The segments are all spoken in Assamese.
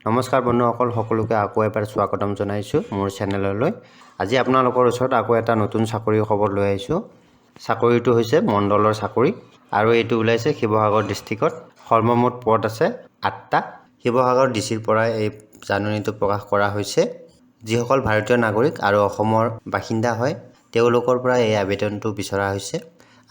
নমস্কাৰ বন্ধুসকল, সকলোকে আকৌ এবাৰ স্বাগতম জনাইছোঁ মোৰ চেনেললৈ। আজি আপোনালোকৰ ওচৰত আকৌ এটা নতুন চাকৰিৰ খবৰ লৈ আহিছোঁ। চাকৰিটো হৈছে মণ্ডলৰ চাকৰি আৰু এইটো ওলাইছে শিৱসাগৰ ডিষ্ট্ৰিক্টত। সৰ্বমুঠ পদ আছে আঠটা। শিৱসাগৰ ডি চিৰ পৰা এই জাননীটো প্ৰকাশ কৰা হৈছে। যিসকল ভাৰতীয় নাগৰিক আৰু অসমৰ বাসিন্দা হয়, তেওঁলোকৰ পৰা এই আবেদনটো বিচৰা হৈছে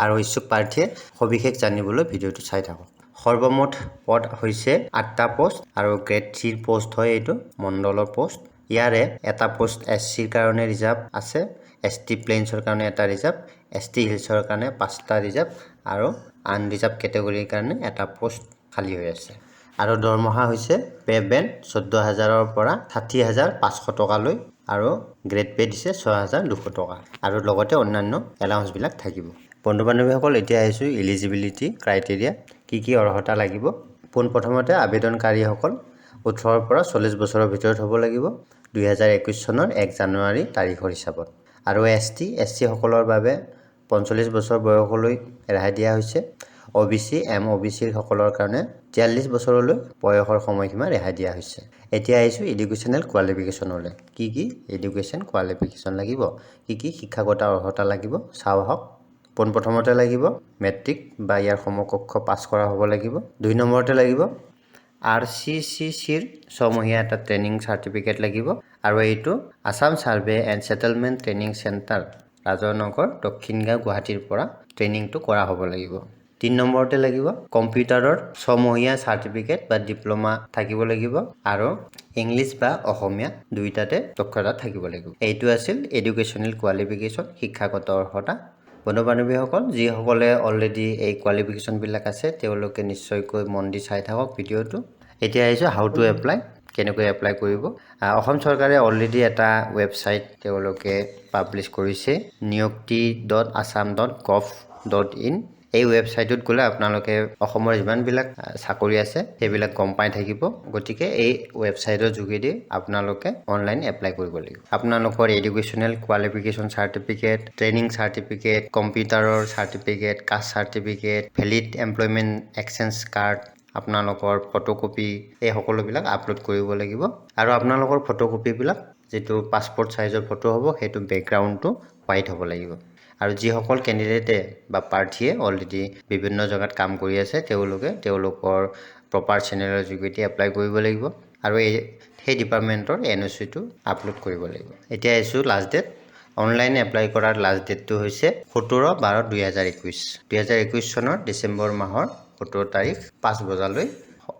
আৰু ইচ্ছুক প্ৰাৰ্থীয়ে সবিশেষ জানিবলৈ ভিডিঅ'টো চাই থাকক। সৰ্বমুঠ পদ হৈছে আঠটা পষ্ট আৰু গ্ৰেড থ্ৰীৰ পষ্ট হয় এইটো, মণ্ডলৰ পষ্ট। ইয়াৰে এটা পষ্ট এছ চিৰ কাৰণে ৰিজাৰ্ভ আছে, এছ টি প্লেইনছৰ কাৰণে এটা ৰিজাৰ্ভ, এছ টি হিলছৰ কাৰণে পাঁচটা ৰিজাৰ্ভ আৰু আনৰিজাৰ্ভ কেটেগৰীৰ কাৰণে এটা পষ্ট খালী হৈ আছে। আৰু দৰমহা হৈছে পে বেণ্ড 14,000ৰ পৰা 60,500 টকালৈ আৰু গ্ৰেড পে দিছে 6200 টকা আৰু লগতে অন্যান্য এলাউঞ্চবিলাক থাকিব। বন্ধু বান্ধৱীসকল, এতিয়া আহিছোঁ ইলিজিবিলিটি ক্ৰাইটেৰিয়া, কি কি অৰ্হতা লাগিব। পোনপ্ৰথমতে আবেদনকাৰীসকল 18ৰ পৰা 40 বছৰৰ ভিতৰত হ'ব লাগিব 2021 চনৰ 1 জানুৱাৰী তাৰিখৰ হিচাপত। আৰু এছ টি, এছ চিসকলৰ বাবে 45 বছৰ বয়সলৈ ৰেহাই দিয়া হৈছে। অ' বি চি, এম অ' বি চিৰ সকলৰ কাৰণে 43 বছৰলৈ বয়সৰ সময়সীমা ৰেহাই দিয়া হৈছে। এতিয়া আহিছোঁ এডুকেশ্যনেল কোৱালিফিকেশ্যনলৈ। কি কি এডুকেশ্যন কোৱালিফিকেশ্যন লাগিব, কি কি শিক্ষাগত অৰ্হতা লাগিব, চাওঁ আহক। পোনপ্ৰথমতে লাগিব মেট্ৰিক বা ইয়াৰ সমকক্ষ পাছ কৰা হ'ব লাগিব। দুই নম্বৰতে লাগিব আৰ চি চি চিৰ ছমহীয়া এটা ট্ৰেইনিং চাৰ্টিফিকেট লাগিব আৰু এইটো Assam Survey and Settlement Training Centre, Rajnagar, Dakshingaon, গুৱাহাটীৰ পৰা ট্ৰেইনিংটো কৰা হ'ব লাগিব। তিনি নম্বৰতে লাগিব কম্পিউটাৰৰ ছমহীয়া চাৰ্টিফিকেট বা ডিপ্ল'মা থাকিব লাগিব আৰু ইংলিছ বা অসমীয়া দুয়োটাতে দক্ষতা থাকিব লাগিব। এইটো আছিল এডুকেশ্যনেল কোৱালিফিকেশ্যন, শিক্ষাগত অৰ্হতা। বন্ধু বান্ধৱীসকল, যিসকলে অলৰেডি এই কোৱালিফিকেশ্যনবিলাক আছে, তেওঁলোকে নিশ্চয়কৈ মন দি চাই থাকক ভিডিঅ'টো। এতিয়া আহিছোঁ how to apply, কেনেকৈ এপ্লাই কৰিব। অসম চৰকাৰে অলৰেডি এটা ৱেবছাইট তেওঁলোকে পাব্লিছ কৰিছে, niyukti.assam.gov.in। এই ৱেবছাইটটোত গ'লে আপোনালোকে অসমৰ যিমানবিলাক চাকৰি আছে, সেইবিলাক গম পাই থাকিব। গতিকে এই ৱেবছাইটৰ যোগেদি আপোনালোকে অনলাইন এপ্লাই কৰিব লাগিব। আপোনালোকৰ educational qualification certificate, training certificate, কম্পিউটাৰৰ certificate, caste certificate, valid employment exchange card, আপোনালোকৰ ফটোকপি, এই সকলোবিলাক আপলোড কৰিব লাগিব। আৰু আপোনালোকৰ ফটোকপিবিলাক যিটো পাছপৰ্ট চাইজৰ ফটো হ'ব, সেইটো বেকগ্ৰাউণ্ডটো হোৱাইট হ'ব লাগিব। আৰু যিসকল কেণ্ডিডেটে বা প্ৰাৰ্থীয়ে অলৰেডি বিভিন্ন জেগাত কাম কৰি আছে, তেওঁলোকে তেওঁলোকৰ প্ৰপাৰ চেনেলৰ যোগেদি এপ্লাই কৰিব লাগিব আৰু এই সেই ডিপাৰ্টমেণ্টৰ এন অ' চিটো আপলোড কৰিব লাগিব। এতিয়া আহিছোঁ লাষ্ট ডেট। অনলাইন এপ্লাই কৰাৰ লাষ্ট ডেটটো হৈছে 17/12/2021। 2021 চনৰ ডিচেম্বৰ মাহৰ 17 তাৰিখ 5 বজালৈ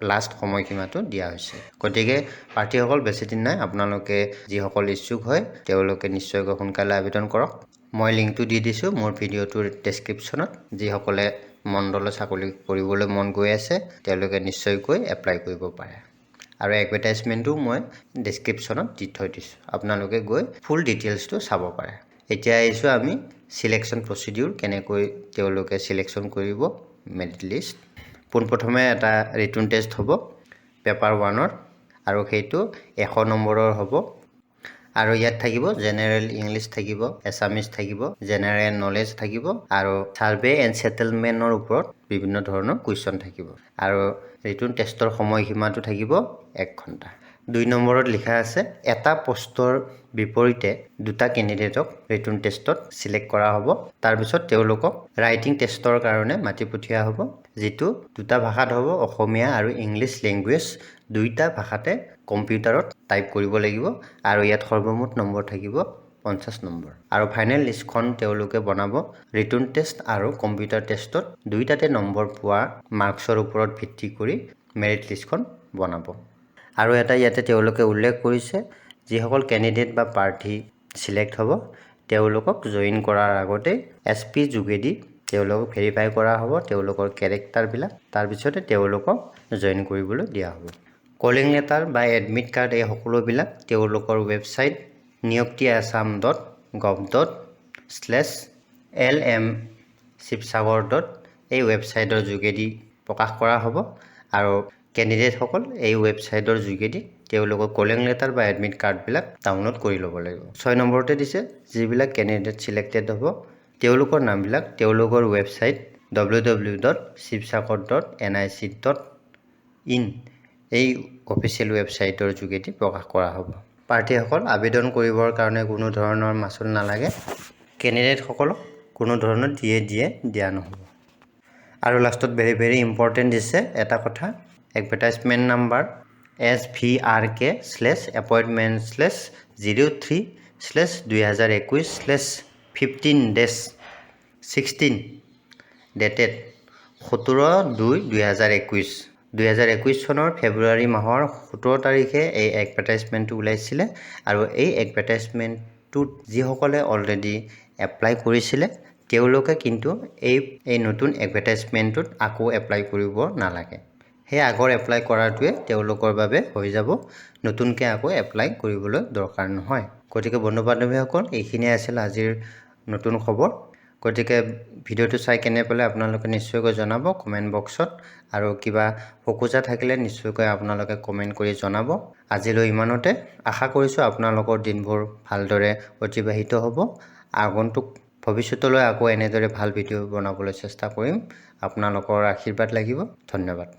লাষ্ট সময়সীমাটো দিয়া হৈছে। গতিকে প্ৰাৰ্থীসকল, বেছি দিন নাই। আপোনালোকে যিসকল ইচ্ছুক হয়, তেওঁলোকে নিশ্চয়কৈ সোনকালে আবেদন কৰক। মই লিংকটো দি দিছোঁ মোৰ ভিডিঅ'টোৰ ডেছক্ৰিপশ্যনত। যিসকলে মণ্ডলৰ চাকৰি কৰিবলৈ মন গৈ আছে, তেওঁলোকে নিশ্চয়কৈ এপ্লাই কৰিব পাৰে। আৰু এডভাৰটাইজমেণ্টো মই ডেছক্ৰিপশ্যনত দি থৈ দিছোঁ, আপোনালোকে গৈ ফুল ডিটেইলছটো চাব পাৰে। এতিয়া আহিছোঁ আমি চিলেকশ্যন প্ৰচিডিউৰ, কেনেকৈ তেওঁলোকে চিলেকশ্যন কৰিব, মেৰিট লিষ্ট। পোনপ্ৰথমে এটা ৰিটেন টেষ্ট হ'ব পেপাৰ ওৱানৰ আৰু সেইটো 100 নম্বৰৰ হ'ব। আৰু ইয়াত থাকিব জেনেৰেল ইংলিছ থাকিব, এছামিছ থাকিব, জেনেৰেল নলেজ থাকিব আৰু ছাৰ্ভে এণ্ড ছেটেলমেণ্টৰ ওপৰত বিভিন্ন ধৰণৰ কুৱেশ্যন থাকিব। আৰু ৰিটেন টেষ্টৰ সময়সীমাটো থাকিব এক ঘণ্টা। দুই নম্বৰত লিখা আছে, এটা পষ্টৰ বিপৰীতে দুটা কেণ্ডিডেটক ৰিটেন টেষ্টত চিলেক্ট কৰা হ'ব। তাৰপিছত তেওঁলোকক ৰাইটিং টেষ্টৰ কাৰণে মাতি পঠিওৱা হ'ব, যিটো দুটা ভাষাত হ'ব, অসমীয়া আৰু ইংলিছ লেংগুৱেজ দুয়োটা ভাষাতে কম্পিউটাৰত টাইপ কৰিব লাগিব। আৰু ইয়াত সৰ্বমুঠ নম্বৰ থাকিব 50 নম্বৰ। আৰু ফাইনেল লিষ্টখন তেওঁলোকে বনাব ৰিটেন টেষ্ট আৰু কম্পিউটাৰ টেষ্টত দুয়োটাতে নম্বৰ পোৱা মাৰ্কছৰ ওপৰত ভিত্তি কৰি মেৰিট লিষ্টখন বনাব। আৰু এটা ইয়াতে তেওঁলোকে উল্লেখ কৰিছে, যিসকল কেণ্ডিডেট বা প্ৰাৰ্থী চিলেক্ট হ'ব, তেওঁলোকক জইন কৰাৰ আগতে এছ পি যোগেদি তেওঁলোকক ভেৰিফাই কৰা হ'ব তেওঁলোকৰ কেৰেক্টাৰবিলাক, তাৰপিছতে তেওঁলোকক জইন কৰিবলৈ দিয়া হ'ব। কলিং লেটাৰ বা এডমিট কাৰ্ড, এই সকলোবিলাক তেওঁলোকৰ ৱেবছাইট niyukti assam.gov./lmsivasagar. এই ৱেবছাইটৰ যোগেদি প্ৰকাশ কৰা হ'ব। আৰু কেণ্ডিডেটসকল এই ৱেবছাইটৰ যোগেদি তেওঁলোকৰ কলিং লেটাৰ বা এডমিট কাৰ্ডবিলাক ডাউনলোড কৰি ল'ব লাগিব। ছয় নম্বৰতে দিছে, যিবিলাক কেণ্ডিডেট চিলেক্টেড হ'ব, তেওঁলোকৰ নামবিলাক তেওঁলোকৰ ৱেবছাইট ww.sivasagar.nic.in এই অফিচিয়েল ৱেবছাইটৰ যোগেদি প্ৰকাশ কৰা হ'ব। প্ৰাৰ্থীসকল আবেদন কৰিবৰ কাৰণে কোনো ধৰণৰ মাচুল নালাগে। কেণ্ডিডেটসকলক কোনো ধৰণৰ ডিএ দিয়ে দিয়া নহ'ব। আৰু লাষ্টত ভেৰি ভেৰি ইম্পৰ্টেণ্ট দিছে এটা কথা, advertisement number SVRK/appointment/03/2021/15-16 dated 17/2/2021। 2021 চনৰ ফেব্ৰুৱাৰী মাহৰ 17 তাৰিখে এই এডভাৰটাইজমেণ্টটো ওলাইছিলে আৰু এই এডভাৰটাইজমেণ্টটোত যিসকলে অলৰেডি এপ্লাই কৰিছিলে, তেওঁলোকে কিন্তু এই নতুন এডভাৰটাইজমেণ্টটোত আকৌ এপ্লাই কৰিব নালাগে। সেই আগৰ এপ্লাই কৰাটোৱে তেওঁলোকৰ বাবে হৈ যাব, নতুনকৈ আকৌ এপ্লাই কৰিবলৈ দৰকাৰ নহয়। গতিকে বন্ধু বান্ধৱীসকল, এইখিনিয়ে আছিল আজিৰ নতুন খবৰ। গতিকে ভিডিঅ'টো চাই কেনে পালে আপোনালোকে নিশ্চয়কৈ জনাব কমেণ্ট বক্সত আৰু কিবা খোকোজা থাকিলে নিশ্চয়কৈ আপোনালোকে কমেণ্ট কৰি জনাব। আজিলৈ ইমানতে। আশা কৰিছোঁ আপোনালোকৰ দিনবোৰ ভালদৰে অতিবাহিত হ'ব। আগন্তুক ভৱিষ্যতলৈ আকৌ এনেদৰে ভাল ভিডিঅ' বনাবলৈ চেষ্টা কৰিম। আপোনালোকৰ আশীৰ্বাদ লাগিব। ধন্যবাদ।